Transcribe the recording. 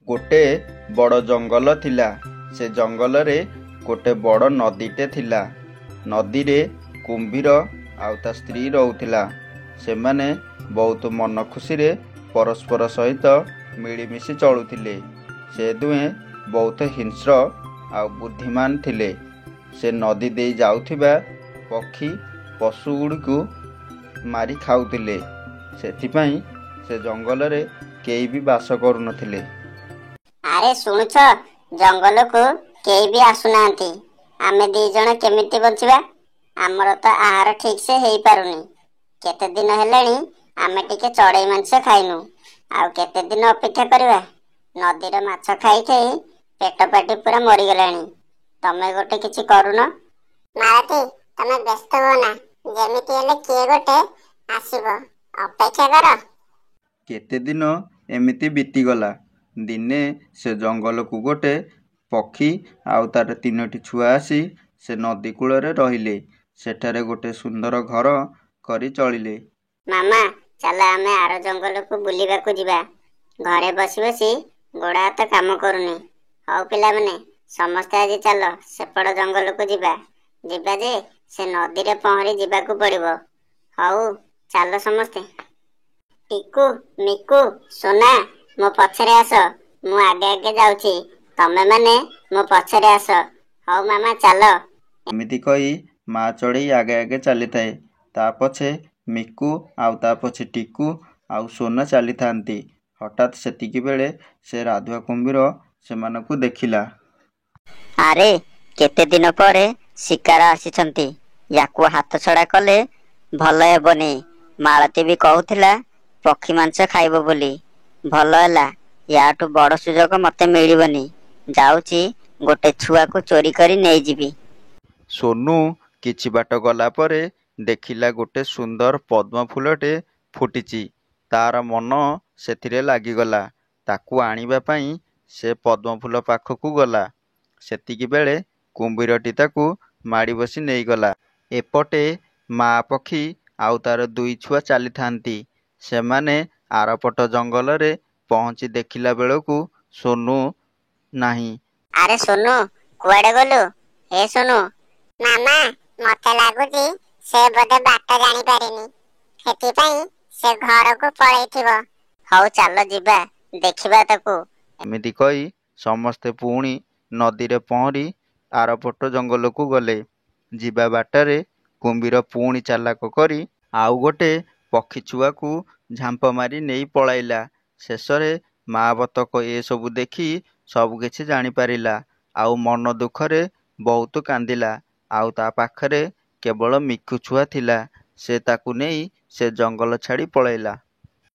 ଗୋଟେ ବଡ଼ ଜଙ୍ଗଲ ଥିଲା। ସେ ଜଙ୍ଗଲରେ ଗୋଟେ ବଡ଼ ନଦୀଟେ ଥିଲା। ନଦୀରେ କୁମ୍ଭୀର ଆଉ ତା ସ୍ତ୍ରୀ ରହୁଥିଲା। ସେମାନେ ବହୁତ ମନ ଖୁସିରେ ପରସ୍ପର ସହିତ ମିଳିମିଶି ଚଳୁଥିଲେ। ସେ ଦୁହେଁ ବହୁତ ହିଂସ୍ର ଆଉ ବୁଦ୍ଧିମାନ ଥିଲେ। ସେ ନଦୀ ଦେଇ ଯାଉଥିବା ପକ୍ଷୀ ପଶୁଗୁଡ଼ିକୁ ମାରି ଖାଉଥିଲେ। ସେଥିପାଇଁ ସେ ଜଙ୍ଗଲରେ କେହି ବି ବାସ କରୁନଥିଲେ। ଆରେ ଶୁଣୁଛ, ଜଙ୍ଗଲକୁ କେହି ବି ଆସୁନାହାନ୍ତି। ଆମେ ଦି ଜଣ କେମିତି ବଞ୍ଚିବା? ଆମର ତ ଆହାର ଠିକ୍ ସେ ହେଇପାରୁନି। କେତେ ଦିନ ହେଲାଣି ଆମେ ଟିକେ ଚଢ଼େଇ ମାଂସ ଖାଇନୁ। ଆଉ କେତେ ଦିନ ଅପେକ୍ଷା କରିବା? ନଦୀର ମାଛ ଖାଇ ଖାଇ ପେଟ ପାଟି ପୁରା ମରିଗଲାଣି। ତମେ ଗୋଟେ କିଛି କରୁନ। ମାଳତୀ, ତମେ ବ୍ୟସ୍ତ ହୁଅନା, ଯେମିତି ହେଲେ କିଏ ଗୋଟେ ଆସିବ, ଅପେକ୍ଷା କର। କେତେ ଦିନ ଏମିତି ବିତିଗଲା। ଦିନେ ସେ ଜଙ୍ଗଲକୁ ଗୋଟେ ପକ୍ଷୀ ଆଉ ତାର ତିନୋଟି ଛୁଆ ଆସି ସେ ନଦୀ କୂଳରେ ରହିଲେ। ସେଠାରେ ଗୋଟେ ସୁନ୍ଦର ଘର କରି ଚଳିଲେ। ମାମା, ଚାଲ ଆମେ ଆର ଜଙ୍ଗଲକୁ ବୁଲିବାକୁ ଯିବା। ଘରେ ବସି ବସି ଗୋଡ଼ ହାତ କାମ କରୁନି। ହଉ ପିଲାମାନେ, ସମସ୍ତେ ଆଜି ଚାଲ ସେପଟ ଜଙ୍ଗଲକୁ ଯିବା। ଯିବା ଯେ ସେ ନଦୀରେ ପହଁରି ଯିବାକୁ ପଡ଼ିବ। ହଉ ଚାଲ ସମସ୍ତେ। ଟିକୁ, ମିକୁ, ସୋନା, ମୋ ପଛରେ ଆସ। ମୁଁ ଆଗେ ଆଗେ ଯାଉଛି, ତମେମାନେ ମୋ ପଛରେ ଆସ। ହଉ ମାମା ଚାଲ। ଏମିତି କହି ମା ଚଢ଼େଇ ଆଗେ ଆଗେ ଚାଲିଥାଏ। ତା ପଛେ ମିକୁ ଆଉ ତା ପଛେ ଟିକୁ ଆଉ ସୋନା ଚାଲିଥାନ୍ତି। ହଠାତ୍ ସେତିକିବେଳେ ସେ ରାଧୁଆ କୁମ୍ଭୀର ସେମାନଙ୍କୁ ଦେଖିଲା। ଆରେ, କେତେ ଦିନ ପରେ ଶିକାର ଆସିଛନ୍ତି, ୟାକୁ ହାତଛଡ଼ା କଲେ ଭଲ ହେବନି। ମାଳତୀ ବି କହୁଥିଲା ପକ୍ଷୀ ମାଂସ ଖାଇବ ବୋଲି। ଭଲ ହେଲା, ୟାଠୁ ବଡ଼ ସୁଯୋଗ ମତେ ମିଳିବନି। ଯାଉଛି ଗୋଟେ ଛୁଆକୁ ଚୋରି କରି ନେଇଯିବି। ସୋନୁ କିଛି ବାଟ ଗଲା ପରେ ଦେଖିଲା ଗୋଟେ ସୁନ୍ଦର ପଦ୍ମ ଫୁଲଟେ ଫୁଟିଛି। ତାର ମନ ସେଥିରେ ଲାଗିଗଲା। ତାକୁ ଆଣିବା ପାଇଁ ସେ ପଦ୍ମଫୁଲ ପାଖକୁ ଗଲା। ସେତିକିବେଳେ କୁମ୍ଭୀରଟି ତାକୁ ମାଡ଼ି ବସି ନେଇଗଲା। ଏପଟେ ମା ପକ୍ଷୀ ଆଉ ତାର ଦୁଇ ଛୁଆ ଚାଲିଥାନ୍ତି। ସେମାନେ ଆରପଟ ଜଙ୍ଗଲରେ ପହଞ୍ଚି ଦେଖିଲା ବେଳକୁ ସୋନୁ ନାହିଁ। ଆରେ ସୋନୁ, କୁଆଡ଼େ ଗଲୁ? ହେ ସୋନୁ। ମାମା, ମତେ ଲାଗୁଛି ସେ ବୋଧେ ବାଟ ଜାଣିପାରିନି, ସେଥିପାଇଁ ସେ ଘରକୁ ପଳେଇଥିବ। ହଉ ଚାଲ ଯିବା, ଦେଖିବା ତାକୁ। ଏମିତି କହି ସମସ୍ତେ ପୁଣି ନଦୀରେ ପହଁରି ଆରପଟ ଜଙ୍ଗଲକୁ ଗଲେ। ଯିବା ବାଟରେ କୁମ୍ଭୀର ପୁଣି ଚାଲାକ କରି ଆଉ ଗୋଟେ ପକ୍ଷୀ ଛୁଆକୁ ଝାମ୍ପ ମାରି ନେଇ ପଳାଇଲା। ଶେଷରେ ମା ବତକ ଏସବୁ ଦେଖି ସବୁକିଛି ଜାଣିପାରିଲା ଆଉ ମନ ଦୁଃଖରେ ବହୁତ କାନ୍ଦିଲା। ଆଉ ତା ପାଖରେ କେବଳ ମିକୁ ଛୁଆ ଥିଲା। ସେ ତାକୁ ନେଇ ସେ ଜଙ୍ଗଲ ଛାଡ଼ି ପଳାଇଲା।